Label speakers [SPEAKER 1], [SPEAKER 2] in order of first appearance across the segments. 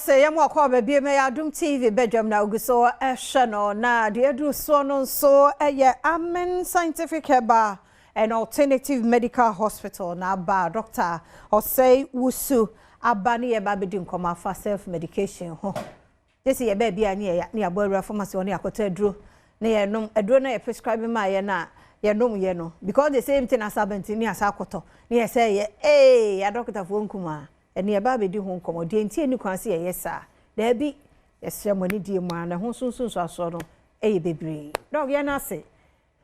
[SPEAKER 1] Yɛda ase yɛn mu akɔ baabi ma yɛ Adom TV badwam na ogu so ɛhwɛ no na deɛ aduru soɔ no nso ɛyɛ Amen Scientific Herbal and Alternative Medical Hospital na aba Doctor Osei Wusu aba ne yɛba abɛdi nkɔmmɔ afa self medication ho. Gye sɛ yɛ baabi a ne yɛ ne yɛabɔ awura pharmacy hɔ ne yɛakɔtɔ aduro ne yɛnom aduro no yɛ prescribe ma yɛ no a yɛnom yɛ no because the same thing asa abɛnten ne asa akɔtɔ ne yɛ sɛ yɛ ee adɔkotafoɔ nkumaa ɛne yɛba abɛdi ho nkɔmmɔ deɛ nti ani kwan sɛ yɛyɛ saa. Daabi, yɛsrɛ mo ani die mu a na ho nsunsunsuasoɔ no ɛyɛ bebree. Doc, yɛn ase,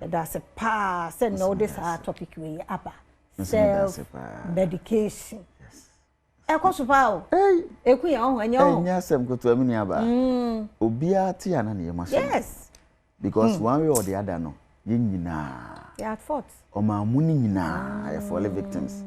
[SPEAKER 1] yɛda ase paa sɛ nnɛ wode saa topic wei aba, self medication. Ɛkɔ so paa o, eku yɛn ɔho ɛnyɛ ɔho.
[SPEAKER 2] Ɛnyɛ asɛm ketewa, mi nua baa. Obiara te ana ne yɛm asɛm. Because one way or the other no, yɛn nyinaa.
[SPEAKER 1] Yɛ at fault.
[SPEAKER 2] Ɔmaa mu ne nyinaa yɛ fall victims.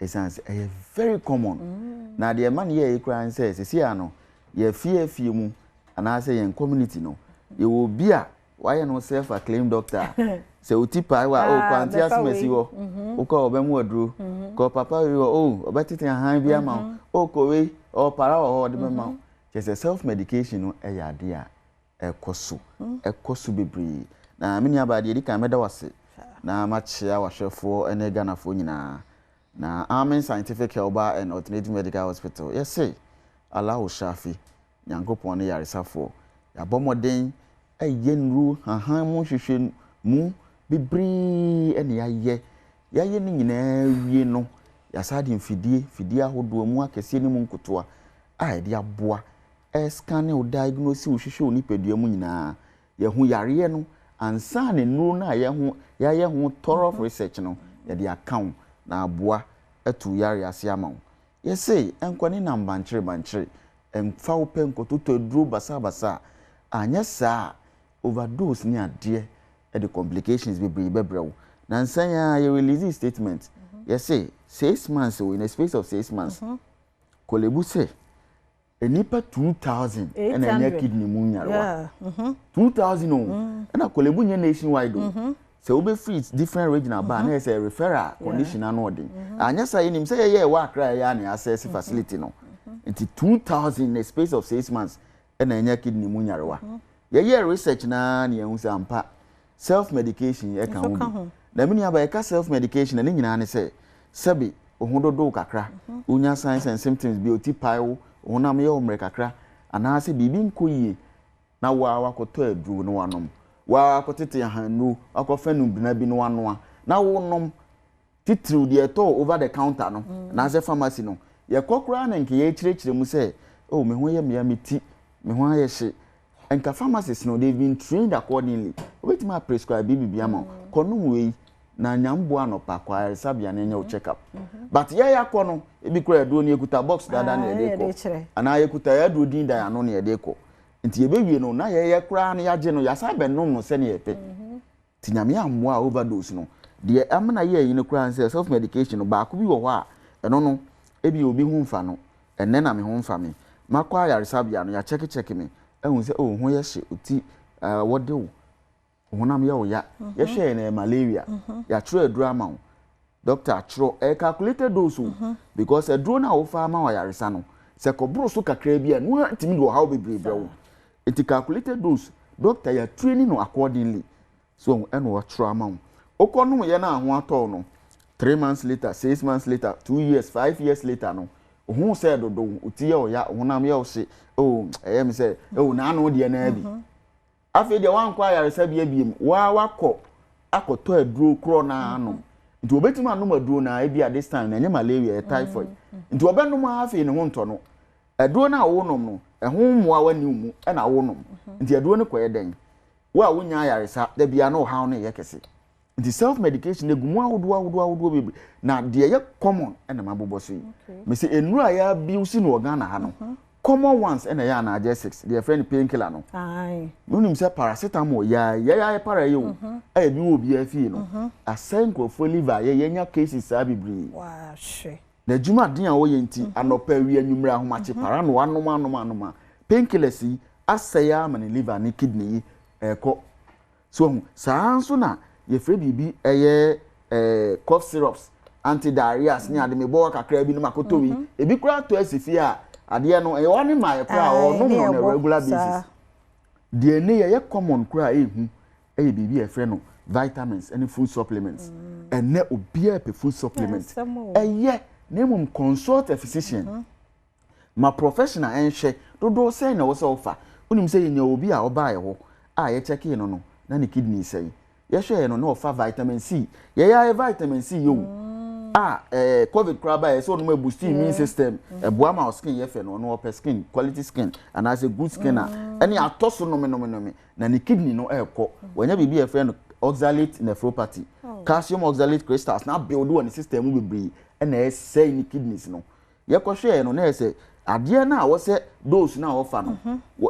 [SPEAKER 2] Ɛsiane sɛ ɛyɛ very common. Na deɛ ɛma no yɛ yi koraa sɛ sisi ano yɛ fie fie mu anaasɛ yɛn community no, yɛwɔ obi a wayɛ no self acclaimed doctor sɛ oti paa wa o kwanti asomasi hɔ wokɔ ɔbɛmu aduro kɔ papa wei hɔ o ɔbɛtete ahan bi ama wo o kɔ wei ɔpara wɔ hɔ ɔde bɛma wo. Kyerɛ sɛ self medication no ɛyɛ adeɛ a ɛkɔ so, ɛkɔ so bebree. Na me nua baa, deɛ edi kan, mɛda wase na makyea wahwɛfoɔ ne Ghanafoɔ nyinaa. Na Amen Scientific Herbal and Alternative Medical Hospital, yɛse Allahu Shafi, Nyankopɔn ne yaresafoɔ. Yɛabɔ mmɔden ɛyɛ nnuro hahan mu hwehwɛ mu bebree ɛna yɛayɛ no nyinaa wie no, yɛasa de mfidie fidie ahodoɔ mu akɛseɛ ne mu nkotoa a yɛde aboa ɛscan wo, diagnose wo, hwehwɛ wo nipadua mu nyinaa, yɛho yareɛ no ansa na nnuro no a yɛho yɛayɛ ho thorough research no yɛde aka wo na aboa atu yare ase ama wo. Yɛse nkɔ ne nam bankyere bankyere, mfa wo pɛ nkɔtotɔ aduro basabasa. Anyɛ saa, overdose ne adeɛ ɛde complications bebree bɛbrɛ wo. Na nsan a yɛ release statement, yɛse 6 months o, in a space of 6 months, Korle Bu sɛ nipa 2,000 ɛna ɛnyɛ kidney mu nyarewa. 2,000 o, ɛna Korle Bu nyɛ nationwide o. Sɛ wobɛfiri different region aba na yɛ sɛ referral condition ano ɔden. Anyɛ saa, yɛnim sɛ yɛyɛ ɛwɔ Accra, yɛyɛ a na yɛasɛse facility no nti 2,000 in a space of 6 months ɛna ɛnyɛ kidney mu nyarewa. Yɛyɛ research naa na yɛhu sɛ ampa self medication ɛka ho bi. Na mi nua ba, yɛka self medication na ne nyinaa ne sɛ sɛbi ohun dodow kakra, wonya signs and symptoms bi, oti pae wo, honam yɛ wo mmerɛ kakra anaasɛ biribi nkɔ yie na waa wakɔtɔ aduro na wanom, waa akɔtete ahanuro akɔfɛ no bena bi na wanoa na wonom. Titiriw deɛ ɛtɔ over the counter no anaasɛ pharmacy no, yɛkɔ koraa na nka yɛkyerɛkyerɛ mu sɛ, oh, me ho yɛ mmea, me ti me ho ayɛ hye, nka pharmacists no, they been trained accordingly, wobɛtumi a prescribe biribi ama wo, kɔnom wei na nyamboa anɔpa kɔ ayaresabea na ɛnyɛ wo check up. But yɛyɛ akɔ no, ebi kura aduro no, yɛkuta box dada na yɛde kɔ anaa yɛkuta yɛ aduro din dan ano na yɛde kɔ. Nti yɛbɛwie no na yɛyɛ koraa no, yɛagye no, yɛasa bɛnom no sɛnea yɛpɛ. Nti Nyame ammoa a, overdose no deɛ amena yɛ yi no koraa sɛ self medication no baako bi wɔ hɔ a ɛno no ebi obi ho mfa no. Ɛnɛ na me ho mfa me, makɔ ayaresabea no, yɛakyɛkekyɛke me ɛhu sɛ oh, ho yɛ hye, oti wɔde wo honam yɛ wo ya, yɛhwɛ yɛ no malaria, yɛatwerɛ aduro ama wo, doctor atwerɛ, ɛyɛ calculated dose o, because aduro no a wofa ama wo ayaresa no, sɛ kɔboro so kakra bi a, no ntumi de ɔhaw bebree brɛ wo. Nti calculated dose, doctor yɛ training no accordingly so ɛna wɔatwerɛ ama wo. Wokɔ nom yɛ no a ho atɔ no, 3 months later, 6 months later, 2 years, 5 years later no, ohun sɛ dodo oti yɛ ɔya, honam yɛ ɔhye, oh, ɛyɛ mi sɛ oh, n'ano deɛ naa bi. Afei deɛ wankɔ ayaresabea biem, waa wakɔ akɔtɔ aduro korɔ naa nom. Nti obetumi anom aduro naa ebi at this time na ɛnyɛ malaria, ɛyɛ typhoid. Nti ɔbɛnom a, afei ne ho ntɔ no. Aduro no a wɔnom no, ɛho mmoa wani mu ɛna wɔnom. Nti aduro no kɔyɛ dɛn? Wo a wonya ayaresa dabi a na ɔhaw no yɛ kɛse. Nti self medication egu mu ahodoɔ ahodoɔ ahodoɔ bebree, na deɛ ɛyɛ common ɛna ma bobɔ so yi. Mesi nnuro a yɛabi si no wɔ Ghana ha no, common ones ɛna ɛyɛ analgesics, deɛ yɛfrɛ no painkiller no. Wonim sɛ paracetamol yɛ yɛ para yi o, ɛyɛ bi wɔ obiara fie no, asɛe nkurɔfoɔ liver. Yɛ yɛnya cases saa bebree. Na adwumaden a wɔyɛ nti, anɔpa, awia, anwummerɛ, ahomakye, para no anom anom anom a painkillers yi asɛe ama ne liver ne kidney yi ɛkɔ so. Ɔho saa nso na yɛfrɛ biribi ɛyɛ cough syrups, anti diarrheas ne ade. Mebɔ kakra bi no makɔtɔ yi, ebi koraa tɔ asi fie a adeɛ no ɛyɛ ɔne ma yɛ koraa ɔnom no on a regular basis. Deɛ ɛnɛ yɛyɛ common koraa ɛhu ɛyɛ biribi a yɛfrɛ no vitamins ɛne food supplements. Ɛnɛ obiara pɛ food supplement. Ɛyɛ na mmom consult a physician. Ma professional ɛnhwɛ dodoɔ sɛn na ɛwɔ sɛ ɔfa. Wonim sɛ yɛnya obi a ɔbaa hɔ a yɛkyɛkee no no na ne kidney sɛe. Yɛhwɛɛ no na ɔfa vitamin C. Yɛyɛ ayɛ vitamin C yɛ o. A COVID koraa ba yɛ sɛ ɔnom ɛboost immune system. Ɛboa ma skin yɛ fɛ no, ɔno ɔpɛ skin quality skin anaasɛ good skin a ɛne atɔ so nome nome nome na ne kidney no ɛɛkɔ. Wɔnya biribi a yɛfrɛ no oxalate nephropathy. Calcium oxalate crystals na build wɔ ne system mu bebree ɛna ɛsɛe ne kidneys no. Yɛkɔhwɛɛ no na yɛ sɛ adeɛ no a wɔsɛ dose no a wɔfa no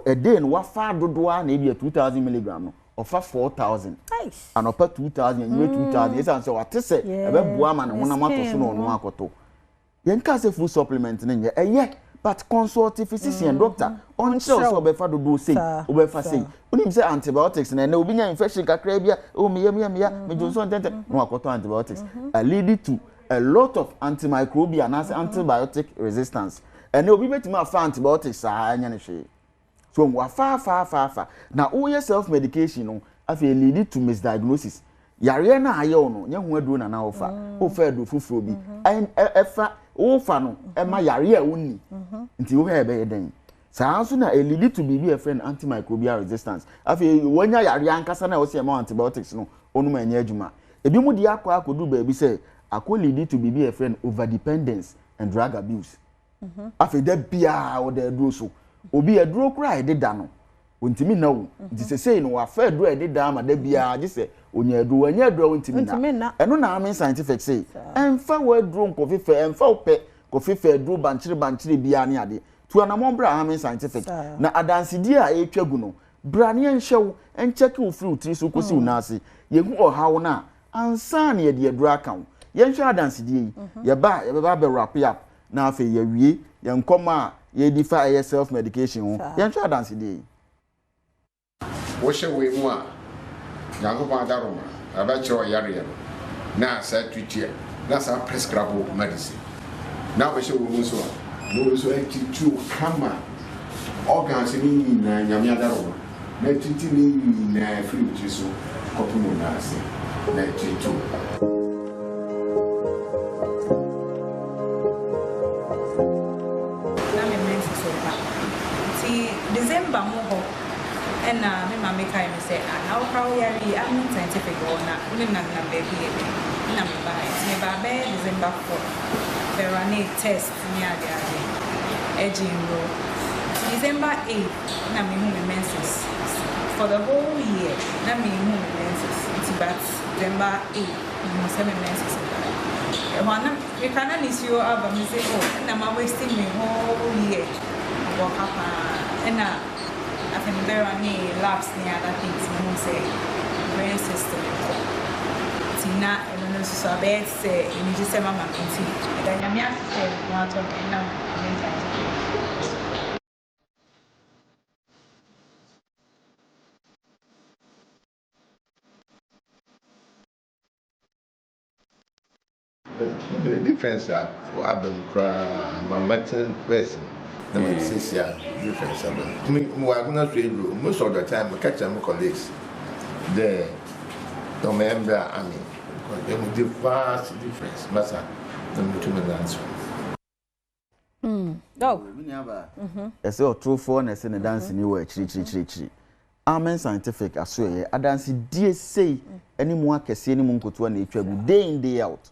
[SPEAKER 2] ɛdee no wafa dodoɔ a na ebi yɛ 2000 milligram no, ɔfa 4000 anɔpa 2000, anwummerɛ 2000, ɛsiane sɛ wate sɛ ɛbɛboa ma ne honam atɔ so na ɔno akɔtɔ. Yɛnka sɛ food supplement no nyɛ, ɛyɛ, but consult physician, doctor ɔnkyerɛw sɛ ɔbɛfa dodoɔ sei, wobɛfa sei. Wonim sɛ antibiotics na ɛnɛ obi nya infection kakra bi a, oh, meyɛ meyɛ meyɛ medwo nso ntɛntɛm na wakɔtɔ antibiotics, a lead to a lot of antimicrobial anaasɛ antibiotic resistance. Ɛnɛ obi bɛtumi afa antibiotics saa ɛnyɛ ne hwee so wafa afa afa afa na woyɛ self medication no, afei lead to misdiagnosis. Yareɛ no a ayɛ wo no nyɛ ho aduro na na wofa, wofa aduro foforɔ bi ɛfa wofa no ɛma yareɛ a wonni nti wohɛ ɛbɛyɛ dɛn saa nso na ɛlead to biribi a yɛfrɛ no antimicrobial resistance. Afei wɔnya yareɛ ankasa na ɛwɔ sɛ ɛma antibiotics no ɔnom ɛnyɛ adwuma. Ebi mu deɛ akɔ akɔdu baabi sɛ akɔ lead to biribi a yɛfrɛ no overdependence and drug abuse. Afei da biara wɔda aduro so. Obi aduro koraa a yɛde da no ontumi na wo nti sesei no wafa aduro a yɛde da ama da biara gye sɛ onya aduro. Wanya aduro a ontumi na ɛno na Amen Scientific say ɛnfa wɔ aduro nkɔfefɛ, ɛnfa wo pɛ kɔfefɛ aduro bankyere bankyere biara ne adeɛ. Tu anamɔ bra Amen Scientific na adansedie a ɛretwa gu no, bra ne yɛnhyɛ wo nkyɛke wo firi wo tiri so kɔsi wo nan ase, yɛhu ɔhaw no a ansa na yɛde aduro aka wo. Yɛnhwɛ adansedie yi, yɛba a yɛbɛba abɛ wrap up na afei yɛwie yɛn nkɔmɔ a yɛdi fa ɛyɛ self medication ho. Yɛnhwɛ adansedie yi.
[SPEAKER 3] Wohyɛ wei mu a, Nyankopɔn adaroma ɛbɛkyerɛ ɔyareɛ no na saa treat na saa prescribe medicine na wobɛhyɛ wei mu nso a, na wei nso atreat wo kama, organs no nyinaa Nyame adaroma na atreat ne nyinaa firi wo tiri so kɔpem wo nan ase na atreat wo.
[SPEAKER 4] Na me menses ba nti December mu hɔ ɛna me maame kae me sɛ, ah, na wokora wo yare yi, Amen Scientific wɔ na wo ne nanam baabi yɛ dɛn na me baa. Nti me baa bɛyɛ December 4 bɛra ne test ne ade ade ɛgye nnuro. Nti December 8 na mehu me menses. For the whole year na mehu me menses nti, but December 8 mehu sɛ me menses baa. Ɛhɔ a na meka na nisuo aba me sɛ, oh, ɛna ma waste me whole year wɔ ha paa. Ɛna afei mebɛra ne labs ne other things, mehu sɛ brain system kɔ nti na ɛno no nso so abɛyɛ te sɛ anigye sɛ mama me. Nti ɛda Nyame ase sɛ ho atɔ me ɛnam Amen Scientific so.
[SPEAKER 3] The difference a aba mu koraa ma mɛte first na ma sisi a difference aba mu. Me wɔ agona so eduro most of the time meka kyerɛ me colleagues dɛ ɔmo mbra ame because dem the vast difference masa na mutumi nantsew.
[SPEAKER 1] Dog.
[SPEAKER 2] Ɛsɛ ɔtorofoɔ na ɛsɛ ne danseni wɔ akyirikyirikyirikyiri. Amen Scientific asoɛyɛ adansedie sei ne mu akɛseɛ ne mu nkotoa na ɛtwa gu day in, day out.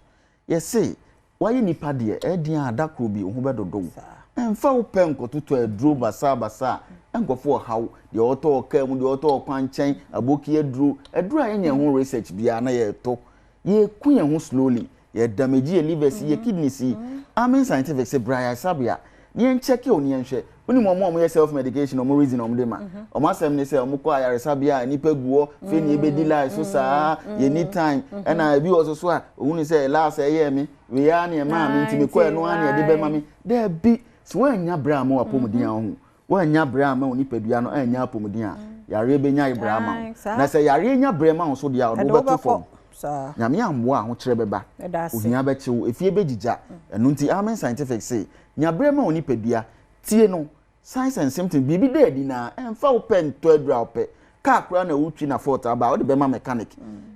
[SPEAKER 2] Yɛse wayɛ nipa deɛ ɛdeɛ a da koro bi wo ho bɛdodo wo. Ɛmfa wo pɛ nkɔtotɔ aduro basabasa a ɛnkɔfo ɔhaw, deɛ ɔtɔ ɔkaa mu, deɛ ɔtɔ ɔkwankyɛn aboki aduro, aduro a yɛnyɛ ho research biara na yɛtɔ, yɛku yɛn ho slowly, yɛ damage yɛ livers, yɛ kidneys yi. Amen Scientific sɛ bra ayaresabea na yɛnkyɛke wo ne yɛnhwɛ. Wonim ɔmo a ɔmoyɛ self medication, ɔmo reason ɔmo de ma ɔmo asɛm ne sɛ ɔmo kɔ ayaresabea a nipa gu hɔ fei ne yɛbɛdi line so saa, yɛni time. Ɛna ebi wɔ so so a ohun sɛ last ɛyɛ me wei ara ne ɛmaa me nti mekɔ ɛno ara ne yɛde bɛma me. Daabi, sɛ woanya berɛ ama w'apɔmuden a ho woanya berɛ ama wo nipadua no anya apɔmuden a, yareɛ bɛnya berɛ ama wo. Na sɛ yareɛ nya berɛ ma wo so deɛ a, ɔde wobɛto fam. Nyame ammoa, ahokyerɛ bɛba, ohia bɛkyew, efie bɛgyigya. Ɛno nti Amen Scientific se nya berɛ ma wo nipadua. Tie no, signs and symptoms, biribi da adi na ɛmfa wo pɛ ntɔ aduru a wopɛ. Kaa koraa na wotwi na fault aba a, wode bɛma mechanic.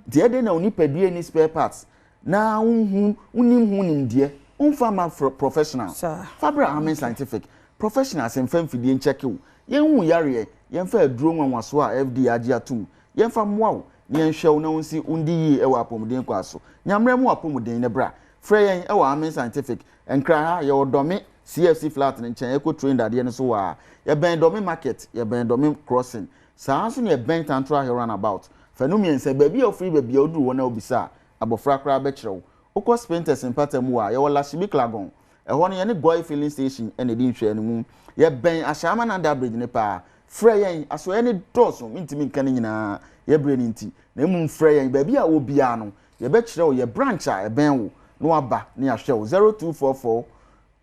[SPEAKER 2] Nti ɛdɛn na wo nipadua ni spare parts na wonhu, wonim ho nimdeɛ, womfa ma professional. Fa bra Amen Scientific. Professionals mfa mfidie nkyɛke wo. Yɛnhu yareɛ, yɛmfa aduro nwanwasoɔ a FDA agye atom, yɛmfa mmoa wo na yɛnhwɛ wo na wonsi wondi yie wɔ apɔmuden kwan so. Nya mmerɛ mu apɔmuden na bra. Frɛ yɛn wɔ Amen Scientific, Nkran ha, yɛwɔ Dɔme CFC flat no nkyɛn, ɛkɔ train dadeɛ no so hɔ ara. Yɛbɛn Dɔme market, yɛbɛn Dɔme crossing. Saa ara nso na yɛbɛn Tantra Hill roundabout. Fa no mmiɛnsa, baabi a wofiri baabi a woduru hɔ na wobisa a, abɔfra koraa bɛkyerɛ wo. Wokɔ Spintex mpata mu hɔ a, yɛwɔ Lashibi Klagon. Ɛhɔ no, yɛne Goil filling station na ɛdi nhwɛanimu. Yɛbɛn Ashaiman Under Bridge no paa. Frɛ yɛn, asoɛeɛ no dɔɔso, mentumi nka ne nyinaa, yɛn berɛ no nti. Na mmom frɛ yɛn, baabi a wowɔ biara no, yɛbɛkyerɛ wo yɛn branch a ɛbɛn wo na woaba na yɛahwɛ wo. 0244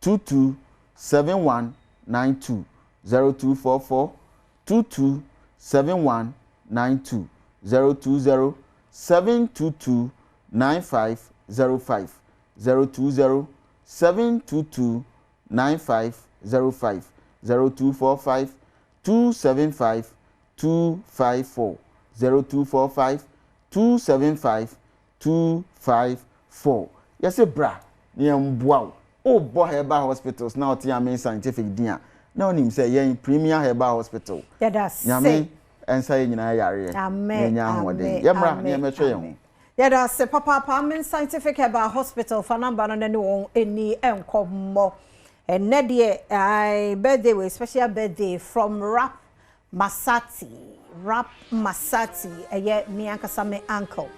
[SPEAKER 2] 22 7192, 0244 22 7192, 020 722 9505, 020 722 9505, 0245 275 254, 0245 275 254. Yɛse bra na yɛmboa wo. Wobɔ Herbal Hospitals na wote Amen Scientific din a, na wonim sɛ yɛn Premier Herbal Hospital.
[SPEAKER 1] Yɛda ase.
[SPEAKER 2] Nyame nsa yɛn nyinaa yareɛ na
[SPEAKER 1] Amen,
[SPEAKER 2] yɛnya ahoɔden.
[SPEAKER 1] amen,
[SPEAKER 2] Yɛmmra na
[SPEAKER 1] amen,
[SPEAKER 2] yɛmmɛhwɛ yɛn ho.
[SPEAKER 1] amen. Yɛda ase papaapa Amen Scientific Herbal Hospital fa number no na ne wɔn ani nkɔmmɔ. Ɛnnɛ deɛ ae birthday wei special birthday from Rap Masati, Rap Masati ɛyɛ me ankasa me uncle.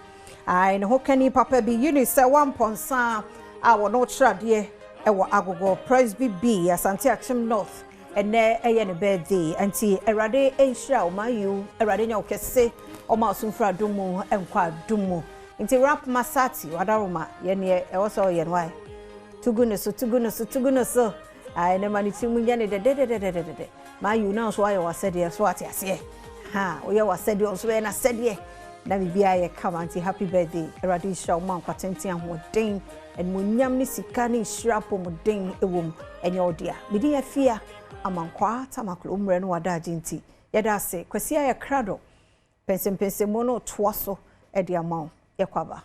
[SPEAKER 1] Ae ne ho kani papa bi Eunice Wampɔnsa a wɔno kyerɛ adeɛ ɛwɔ Agogo Presby B Asante Akyem North. Ɛnnɛ ɛyɛ ne birthday nti Awurade nhyira wo man you Awurade nyɛ wo kɛse ɔma wo so mfiri adom mu nkɔ adom mu nti Rap Masati wadaroma yɛ neɛ ɛwɔ sɛ ɔyɛ no wae tugu ne so tugu ne so tugu ne so ae ne ma ne ti mu nyɛ ne dɛdɛdɛdɛdɛdɛ man you na nso ayɛ w'asɛdeɛ so ate aseɛ ha woyɛ w'asɛdeɛ ɔnso bɛyɛ n'asɛdeɛ na biribiara yɛ kama nti happy birthday Awurade nhyira wo ma nkwa tenten ahoɔden animuonyam ne sika ne nhyira apɔmuden wɔ mu ɛnyɛ wo dea. Me din Afia Amankwaa Tamaklo mmerɛ no wadaagye nti yɛda ase. Kwasi ayɛ krado pɛnsɛmpɛnsɛmu no toa so de ama wo. Yɛkɔ aba.